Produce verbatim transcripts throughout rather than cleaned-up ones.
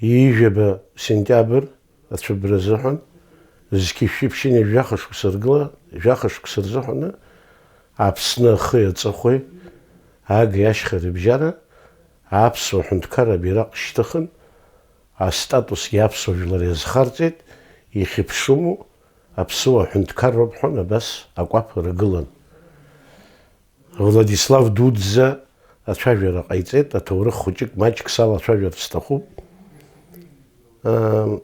Ҩажәаба сентиабр ацәыббра азыҳәан, зқьи жәшәи ԥшьынҩажәи жәаха шықәса ргыла, жәаха шықәса рзыҳәаны Аԥсны ахи аҵыхәеи агаи ашьха рыбжьара аԥсуа ҳәынҭқарра абираҟ шьҭыхын, астатусгьы аԥсуа жәлар иазхарҵеит, ихьыԥшыму аԥсуа ҳәынҭқарроуп ҳәа абас акәаԥ ргылан. Владислав Дудӡа ацәажәара ҟаиҵеит, аҭоурых хәыҷык маҷк салацәажәарц сҭахуп. Ам,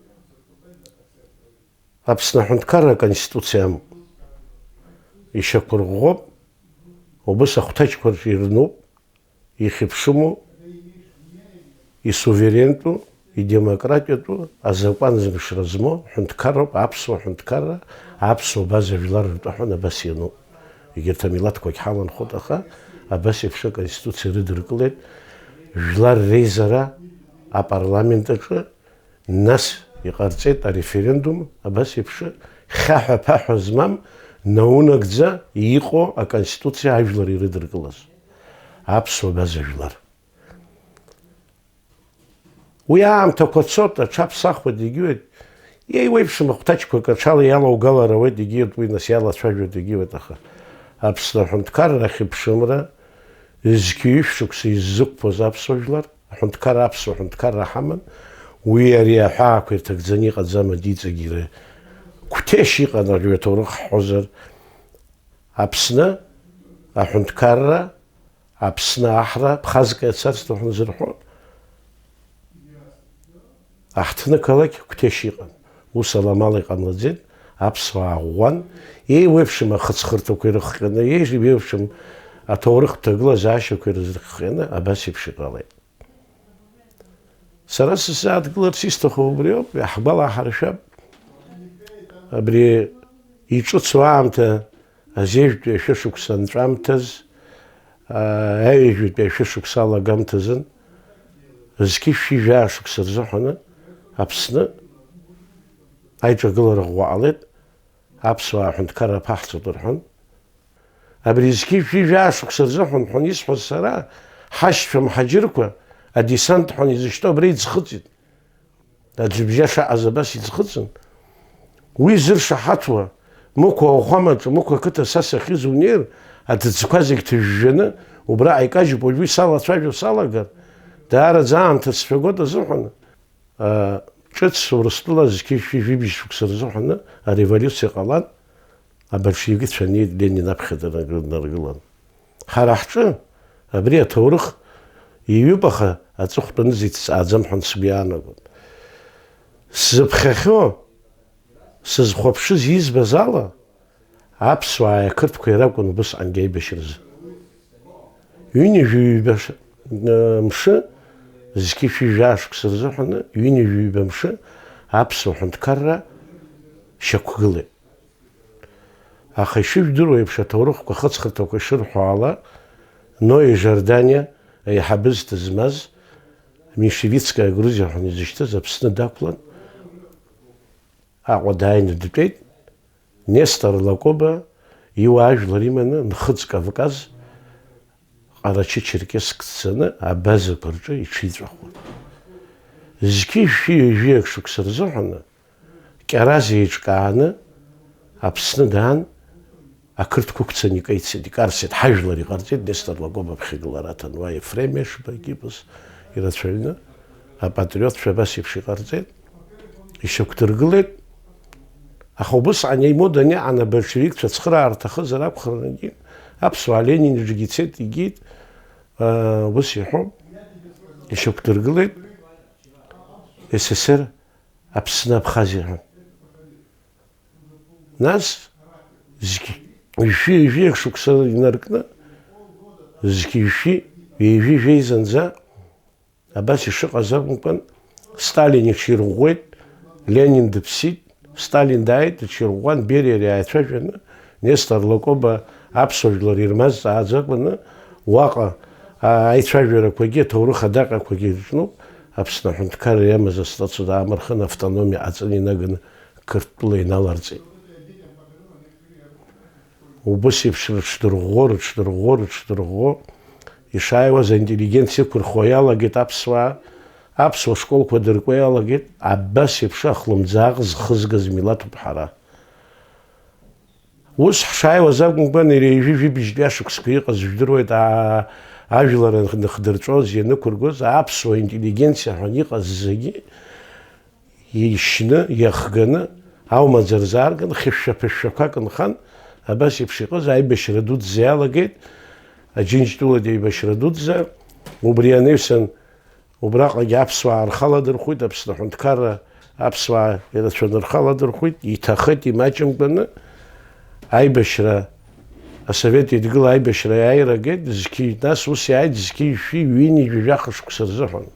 Аԥсны аҳәынҭқарра аконституциа амоуп. Ишьақәырӷәӷәоуп, убыс ахәҭаҷқәа ирнуп, ихьыԥшыму, исуверентәу, идемократиатәу, азакәан зымшра змоу ҳәынҭқарроуп, аԥсуа ҳәынҭқарра, аԥсуа база жәлар ртәы ҳәа абас иануп. Егьырҭ амилаҭқәагь ҳаланхоит, аха абас еиԥш аконституциа рыдыркылеит, жәлар реизара апарламент аҿы, нас иҟарҵеит ареферендум, абас еиԥш хьаҳәа-ԥаҳәа змам, наунагӡа иҟоу аконституциа ажәлар ирыдыркылаз. Аԥсуа база жәлар. Уи аамҭақәа цоит, аҽаԥсахуеит, егьиуеит. Еиуеиԥшым ахәҭаҷқәак аҽала иалаугалар ауеит, егьиуеит, уи нас иалацәажәоит, егьиуеит, аха Аԥсны аҳәынҭқарра ахьыԥшымра зқьи ҩышә шықәса иззықәԥоз аԥсуа жәлар, аҳәынҭқарра, аԥсуа ҳәынҭқарра ҳаман, уи ари аҳәаақәа ирҭагӡаны иҟаӡам, адиҵагьы иара Қәҭешь иҟан, ари аҭоурых ҳҳәозар, Аԥсны аҳәынҭқарра, Аԥсны аҳра ԥхазк иацарц ҳәа зырҳәон. Аҳҭнықалақь Қәҭешь иҟан. Ус аламала иҟамлаӡеит, аԥсуаа ӷәӷәан, еиуеиԥшым ахыҵхырҭақәа ирыхҟьаны, еиуеиԥшым аҭоурыхтә ҭагылазаашьақәа ирызрыхҟьаны абас еиԥш иҟалеит. Сара сзааҭгыларц исҭаху убриоуп, иаҳгәалаҳаршәап, абри иҿыцу аамҭа азежәтәи ашәышықәса анҵәамҭаз, аа, аҩажәатәи ашәышықәса алагамҭазын, зқьи жәшәи жәаа шықәса рзыҳәаны Аԥсны аиҿагылара ӷәӷәа ҟалеит, аԥсуаа аҳәынҭқарра аԥаҳҵоит рҳәон. Абри зқьи жәшәи жәаа шықәса рзыҳәан ҳәа исҳәаз сара, ҳашьцәа мҳаџьырқәа адесант ҳәа изышьҭоу абра иӡхыҵит. Аӡәыбжьа шаҟаз абас иӡхыҵын. Уи зыршаҳаҭуа, Мықә ауахәамаҿы, Мықә ақыҭа са сахьыз унеир, аҭыӡқәа зегь ҭыжәжәаны, убра икажьуп, уажәы салацәажәо салагар, даараӡа аамҭа сшәагоит азыҳәан, а, ҿыц Урыстәыла зқьи жәшәи жәибжь шықәса рзыҳәаны ареволиуциа ҟалан, абольшевикцәа анеит, Ленин аԥхьа днаргылан. Ҳара ҳҿы абри аҭоурых иҩуп, аха аҵыхәтәаны зегь ҵааӡам ҳәа сгәы иаанагон. Сзыԥхьахьоу, сызхәаԥшыз избаз ала, аԥсуааи ақырҭқәеи ракәын убысҟангьы аибашьразы. Ҩынҩажәи ҩба ш-, мшы, зқьи жәшәи жәаа шықәса рзыҳәаны, ҩынҩажәи ҩба мшы аԥсуа ҳәынҭқарра шьақәгылеит. Аха ишыжәдыруа еиԥш, аҭоурыхқәа ахыҵхырҭақәа ишырҳәо ала, Ноа Иорданиа аиҳабыз дызмаз, Мишевицкая Грузиа ҳәа изышьҭаз Аԥсны дақәлан, Аҟәа дааины дтәеит, Нестор Лакоба иуаажәлар иманы Нхыҵ Кавказ Ҟарачы-Черкесск дцаны абазақәа рҿы иҽиҵәахуан. Зқьи жәшәи ҩажәиак шықәса рзыҳәаны Кьараз еиҿкааны Аԥсны даан, ақырҭқәа ықәцаны икеицеит, икарсеит, ҳажәлар иҟарҵеит, Нестор Лакоба аԥхьагылара аҭан, уа Ефрем Ешба, Гибус ирацәаҩны, апатриотцәа абас еиԥш иҟарҵеит, ишьақәдыргылеит. Аха убысҟан имода аниаҟан абольшевикцәа ацхыраара рҭахызар акәхарангьы, аԥсуаа Ленин иҿгьы ицеит, игеит, аа, ус иҳәон, ишьақәдыргылеит С С С Р Аԥсны Абхазиа ҳәа. Нас зқь-, жәшәи ҩажәи шықәса инаркны, зқьи жәшәи ҩажәи жәеизанӡа абас ишыҟаз акәымкәан, Сталин иҽирӷәӷәеит, Ленин дыԥсит, Сталин дааит, иҽирӷәӷәан, Бериа иааицәажәаны, Нестор Лакоба аԥсуа жәлар ирмазҵааӡакәаны, уаҟа, а, аицәажәарақәагьы, аҭоурых адаҟьақәагьы ирҿноуп, Аԥсны аҳәынҭқарра иамаз астатус аамырхын, автономиа ҟаҵаны инаганы Қырҭтәыла иналарҵеит. Убыс еиԥш рыҽдырӷәӷәо, рыҽдырӷәӷәо, рыҽдырӷәӷәо, ишааиуаз аинтеллигенциа ықәырхуа иалагеит аԥсуаа, Аԥсуа школқәа дыркуа иалагеит, абас еиԥш ахлымӡаах зхызгаз милаҭуп ҳара. Ус ҳшааиуаз акәымкәан, иара ҩажәи жәибжьтәи ашықәсқәа иҟаз жәдыруеит, аа, ажәлар аныхдырҵәоз, ианықәыргоз, аԥсуа интеллигенциа ҳәа иҟаз зегьы ишьны, иахганы, аумаӡа рзаарган, хьышәшәа-ԥышәшәақәак нхан, абас еиԥш иҟаз аибашьра дуӡӡа иалагеит, Аџьынџьтәылатәи аибашьра дуӡӡа, убри анаҩсан, убраҟагьы аԥсуаа рхы аладырхәит, Аԥсны аҳәынҭқарра аԥсуаа ирацәаны рхы аладырхәит, иҭахеит имаҷымкәаны аибашьра, асовет еидгыла аибашьра иааира агеит, зқьи, нас ус иааит зқьи жәшәи ҩынҩажәи жәаха шықәса рзыҳәан.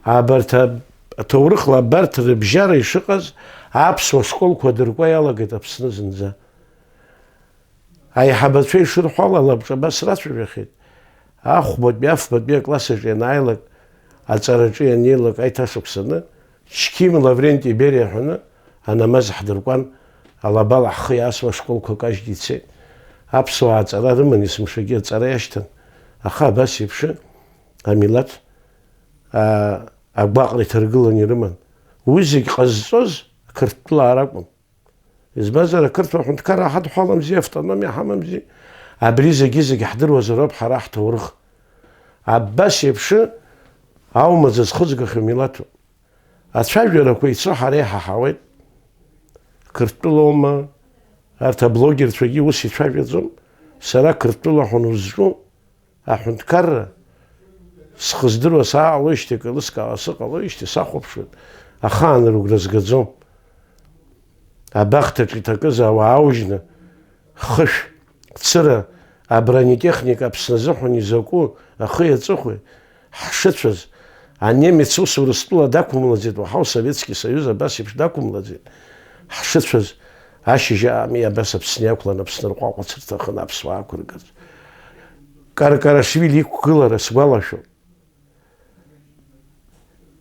Абарҭ а-, аҭоурыхла абарҭ рыбжьара ишыҟаз аԥсуа школқәа адыркуа иалагеит Аԥсны зынӡа. Аиҳабацәа ишырҳәо ала, лабҿаба срацәажәахьеит. Ахәбатәи, афбатәи акласс аҿы ианааилак, аҵараҿы ианнеилак аиҭашықәсаны, Чқьим Лавренти Бериа ҳәаны анамаз ҳдыркуан, алабала ҳхы иаасуа ашколқәа кажьны ицеит. Аԥсуаа аҵара рыман, есымшагьы аҵара иашьҭан. Аха абас еиԥш амилаҭ, аа, агәаҟра иҭаргыланы ирыман. Уи зегь ҟазҵоз Қырҭтәылаа ракәын. Избанзар, ақырҭуа ҳәынҭқарра ҳадҳәаламзи, автономиа ҳамамзи, абри зегьы-зегьы ҳдыруазароуп ҳара ҳҭоурых. Абас еиԥш аумаӡа зхыҵгахьоу милаҭуп. Ацәажәарақәа ицо ҳара иҳаҳауеит. Қырҭтәылоума, арҭ аблогерцәагьы ус ицәажәаӡом, сара Қырҭтәыла ҳәа узҿу, аҳәынҭқарра схы здыруа сааҟалоижьҭеи, акы еилыскаауа сыҟалоижьҭеи сахәаԥшуеит, ахаан рыгәра згаӡом. Абахҭаҿы иҭакыз ауаа аужьны, хышә, цыра, абронетехника Аԥсны азыҳәан изакәу ахи аҵыхәеи ҳшыцәаз, анемец ус Урыстәыла дақәымлаӡеит, уаҳа Советски Союз абас еиԥш дақәымлаӡеит, ҳшыцәаз, ашьыжь аами абас Аԥсны иақәлан, Аԥсны рҟәаҟәац рҭахын аԥсуаа ақәыргарц. Каркарашвили иқәгылара сгәалашәоит.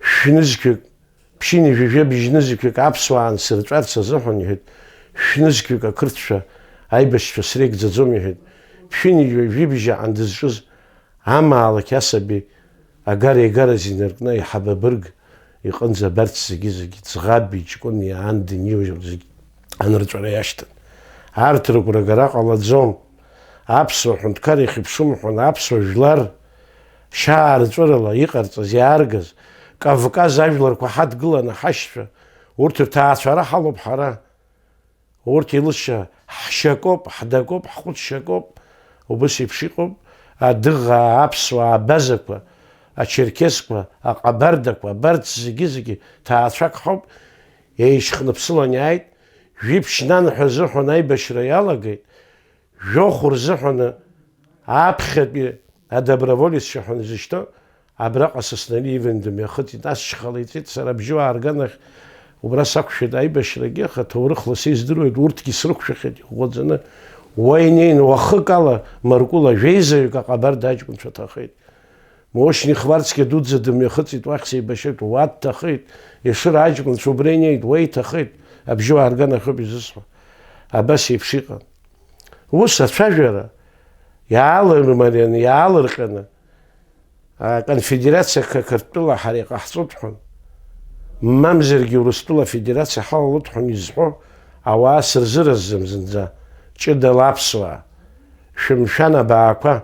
Шәнызқьҩык, ԥшьынҩажәи жәибжь нызқьҩык аԥсуаа ансырҵәарц азыҳәан, иҳәеит, шәнызқьҩык ақырҭцәа аибашьцәа срегӡаӡом, иҳәеит, ԥшьынҩажәи жәибжь аан дызҿыз амаалықь асаби агара-игараз инаркны аиҳабы абырг иҟынӡа абарҭ зегьы-зегьы ӡӷаби ҷкәыни аан даниуа зегь анырҵәара иашьҭан. Арҭ рыгәра агара ҟалаӡом. Аԥсуа ҳәынҭқар ихьыԥшымхәын, аԥсуа жәлар шьаарҵәырала иҟарҵаз, иааргаз, Кавказ ажәларқәа ҳадгыланы ҳашьцәа, урҭ рҭаацәара ҳалоуп ҳара. Урҭ илыша ҳшьакоуп, ҳдакоуп, ҳхәыцшьакоуп. Убыс еиԥш иҟоуп адыӷаа, аԥсуаа, абазақәа, ачерқьесқәа, аҟабардақәа, абарҭ зегьы-зегьы ҭаацәак ҳауп. Еишьхныԥсылан иааит, жәиԥшь нанҳәа азыҳәан аибашьра иалагеит, жәохә рзыҳәаны аԥхьатәи адоброволеццәа ҳәа изышьҭоу, абраҟа Сасналиа иван дымҩахыҵит, ас шьхала иҵит, сара абжьы аарганахь убра сақәшәеит аибашьрагьы, аха ҭоурыхла са издыруеит, урҭгьы срықәшәахьеит иӷәӷәаӡаны. Уа инеин, уахык ала Маркәыла жәеизаҩык аҟабарда аҷкәынцәа ҭахеит. Мошни Хварцкиа дуӡӡа дымҩахыҵит, уахь сеибашьит, уа дҭахеит, Ешыра аҷкәынцәа убра инеит, уа иҭахеит, абжьы аарганахьоуп изысҳәо. Абас еиԥш иҟан. Ус ацәажәара иаалырмарианы, иаалырҟьаны, аконфедерациа Қырҭтәыла ҳара иҟаҳҵоит ҳәа, мамзаргьы Урыстәыла афедерациа ҳалалоит ҳәа изҳәо ауаа сырзыразӡам зынӡа, ҷыдала аԥсуаа. Шәымшәан абаақәа,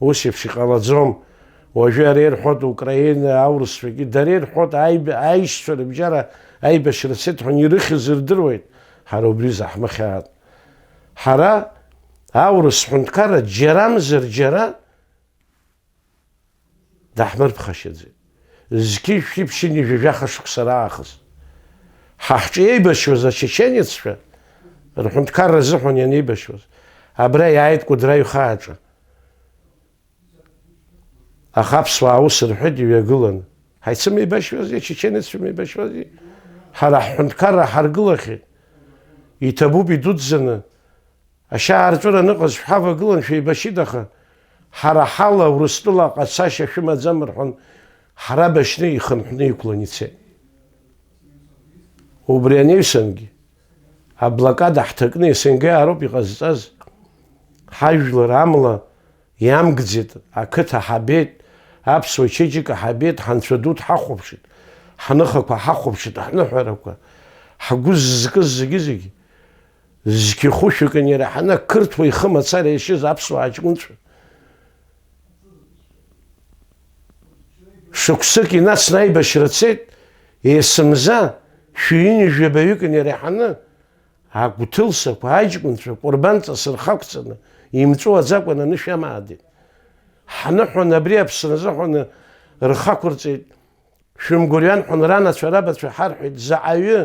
ус еиԥш иҟалаӡом. Уажәы ара ирҳәоит Украина аурысцәагьы, дара ирҳәоит аиб-, аишьцәа рыбжьара аибашьра цеит ҳәа ирыхьыз рдыруеит, ҳара убри заҳмыхьаат. Ҳара аурыс ҳәынҭқарра џьарамзар џьара даҳмырԥхашьаӡеит. Зқьи жәшәи ԥшьынҩажәи жәаха шықәса раахыс. Ҳа ҳҿы еибашьуаз ачеченеццәа, рҳәынҭқарра азыҳәан ианеибашьуаз, абра иааит Кәыдры аҩхааҿы. Аха аԥсуаа ус рҳәеит иҩагыланы. Ҳаицымеибашьуази, ачеченеццәа меибашьуази? Ҳара ҳҳәынҭқарра ҳаргылахьеит. Иҭабуп идуӡӡаны. Ашьаарҵәыра аныҟаз шәҳавагылан шәеибашьит, аха ҳара ҳала Урыстәыла аҟацашьа шәымаӡам рҳәан, ҳрабашьны ихынҳәны иқәлан ицеит. Убри анаҩсангьы, аблокада ҳҭакны СНГ аароуп иҟазҵаз, ҳажәлар амла иамгӡеит, ақыҭа ҳабеит, Аԥсуа чеиџьыка ҳабеит, ҳанцәа ду дҳахәаԥшит, ҳныхақәа ҳахәаԥшит, ҳныҳәарақәа, ҳгәы зызкыз зегьы-зегьы, зқьы хәышәык ианараҳаны ақырҭуа ихы мацара иашьыз аԥсуаа ҷкәынцәа. Шықәсык инацны аибашьра цеит, есымза шәи ҩынҩажәи жәабаҩык инареиҳаны, агәҭылсақәа, аҷкәынцәа, ҟәырбанҵас рхы ақәҵаны, имҵәуаӡакәан анышә амаадеит. Ҳныҳәон абри Аԥсны азыҳәан рхы ақәырҵеит. Шәымгәырҩан ҳәа ранацәа, рабацәа ҳарҳәеит, заҟаҩы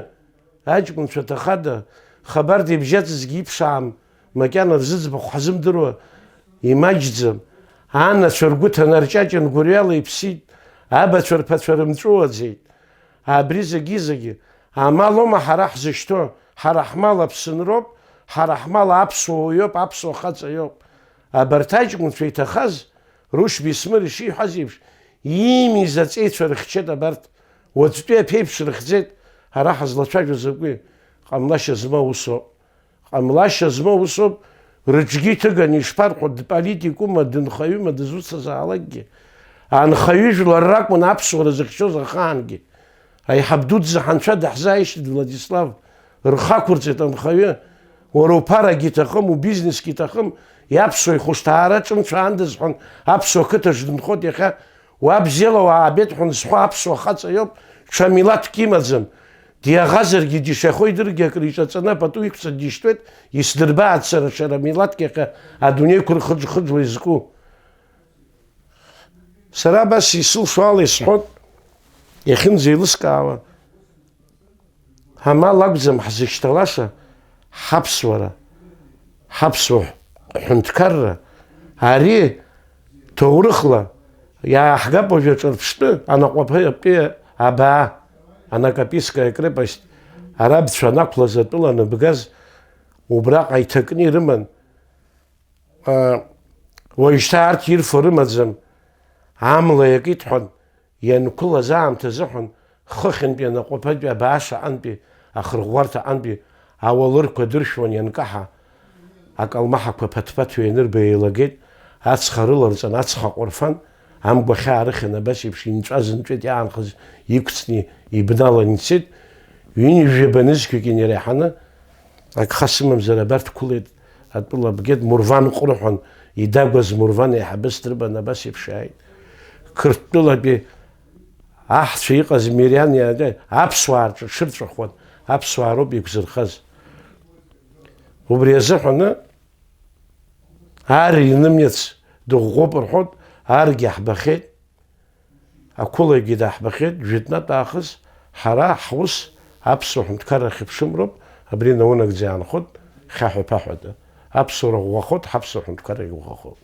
аҷкәынцәа ҭахада, хабарда ибжьаӡызгьы иԥшаам, макьана рзыӡбахә ҳзымдыруа имаҷӡам. Анацәа ргәы ҭанарҷаҷан гәырҩала иԥсит, абацәа рԥацәа рымҵәуаӡеит. Абри зегьы-зегьы амал аума ҳара ҳзышьҭоу, ҳара ҳмал Аԥсынроуп, ҳара ҳмал аԥсуа уаҩоуп, аԥсуа хаҵа иоуп. Абарҭ аҷкәынцәа иҭахаз, Рушь Бесмыр ишиҳәаз еиԥш, иимиз аҵеицәа рыхьчеит абарҭ. Уаҵәтәи аԥеиԥш рыхьӡеит, ара ҳазлацәажәо закәи? Ҟамлашьа змоу усоуп. Ҟамлашьа змоу усоуп, рыҿгьы иҭыганы ишԥарҳәо, дполитикума, дынхаҩыма, дызусҭазаалакгьы. Анхаҩы жәлар ракәын аԥсуара зыхьчоз ахаангьы. Аиҳаб дуӡӡа ҳанцәа даҳзааишьҭит, Владислав, рхы ақәырҵеит анхаҩы. Уара уԥарагьы иҭахым, убизнесгьы иҭахым, иаԥсуа ихәышҭаара ҿынцәаандаз ҳәан аԥсуа қыҭаҿ дынхоит иахьа. Уа бзиала уаабеит ҳәа зхәа аԥсуа хаҵа иоуп, ҽа милаҭк имаӡам. Диаӷазаргьы дишахо идыргьы акры иҿаҵаны апату иқәҵа дишьҭуеит, исдырбааит сара ҽа милаҭк иахьа адунеи қәырхыџ-хыџуа изку. Сара абас исылшо ала исҳәоит, иахьынӡеилыскаауа. Амал акәӡам ҳзышьҭалаша ҳаԥсуара, ҳаԥсуа ҳҳәынҭқарра, ари ҭоурыхла иааҳгап уажәы аҿырԥштәы Анаҟәаԥиа абаа, Анакопийская крепость, арабцәа анақәлаз атәыла аныбгаз, убраҟа иҭакны ирыман. Уажәшьҭа арҭ ирфо рымаӡам, амла иакит ҳәа ианқәылаз аамҭазы ҳәа хыхьынтәи анаҟәаԥатәи абааш аҟынтәи, ахырӷәӷәарҭа аҟынтәи ауалырқәа дыршәуан ианкаҳа, акалмаҳақәа ԥаҭ-ԥаҭуа ианырба еилагеит, ацха рыларҵан, ацха ҟәырфан, амгәахьаа рыхьын абас еиԥш инҵәа-зынҵәеит иаанхаз иқәҵны ибналан ицеит, ҩынҩажәаба нызқьҩык инареиҳаны, агха сымамзар абарҭ қәылеит атәыла бгеит, Мурван ҟәрыҳәан идагәаз Мурван еиҳабыс дрыман абас еиԥш иааит. Қырҭтәылатәи аҳцәа иҟаз Мириан иааны аԥсуаа рҿы дшырҵәахуан, аԥсуаа роуп иқәзырхаз. Убри азыҳәаны ар инымиац дыӷәӷәоуп рҳәоит, аргьы ҳбахьеит, ақәылаҩгьы даҳбахьеит, жәытәнатә аахыс ҳара ҳус аԥсуа ҳәынҭқарра ахьыԥшымроуп, абри наунагӡа иаанхоит хьаҳәа-ԥаҳәада. Аԥсуара ӷәӷәахоит, ҳаԥсуа ҳәынҭқаррагьы ӷәӷәахоит.